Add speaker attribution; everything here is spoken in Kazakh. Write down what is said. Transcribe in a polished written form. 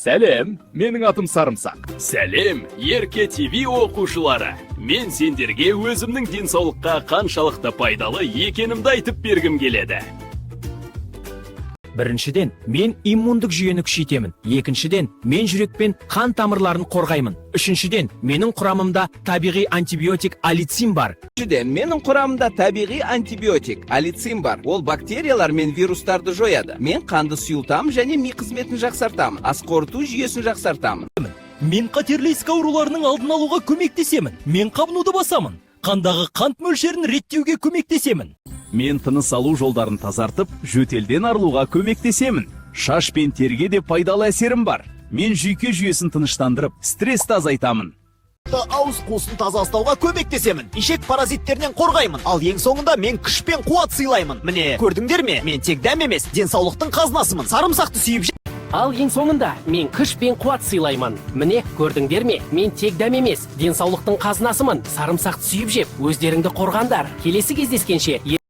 Speaker 1: Сәлем, менің атым Сарымсақ.
Speaker 2: Сәлем, Ерке ТВ оқушылары! Мен сендерге өзімнің денсаулыққа қаншалықты пайдалы екенімді айтып бергім келеді.
Speaker 3: Біріншіден, мен иммундық жүйені күшейтемін. Екіншіден, мен жүрек пен қан тамырларын қорғаймын. Үшіншіден, менің құрамымда табиғи антибиотик аллицин бар.
Speaker 4: Үшіншіден, менің құрамымда табиғи антибиотик аллицин бар. Ол бактериялар мен вирустарды жояды. Мен қанды сұйылтамын және ми қызметін жақсартамын. Ас қорыту жүйесін жақсартамын.
Speaker 5: Мен қатерлі ісік ауруларының алдын алуға көмектесемін. Мен қабынуды басамын. Қандағы қант мөлшерін реттеуге көмектесемін.
Speaker 2: Мен тыныс алу жолдарын тазартып, жөтелден арылуға көмектесемін. Шаш пен теріге де пайдалы әсерім бар. Мен жүйке жүйесін тыныштандырып, стрессті азайтамын.
Speaker 6: Ауыз қуысын таза ұстауға көмектесемін, ішек паразиттерінен қорғаймын. Ал ең соңында мен күш пен қуат сыйлаймын. Міне, көрдіңдер ме, мен тек дәм емес, денсаулықтың қазынасымын. Сарымсақты сүйіп
Speaker 7: Ал ең соңында мен күш пен қуат сыйлаймын. Міне, көрдіңдер ме, мен тек дәм емес, денсаулықтың қазынасымын. Сарымсақты сүйіп жеп, өздеріңді қорғаңдар. Келесі кездескенше.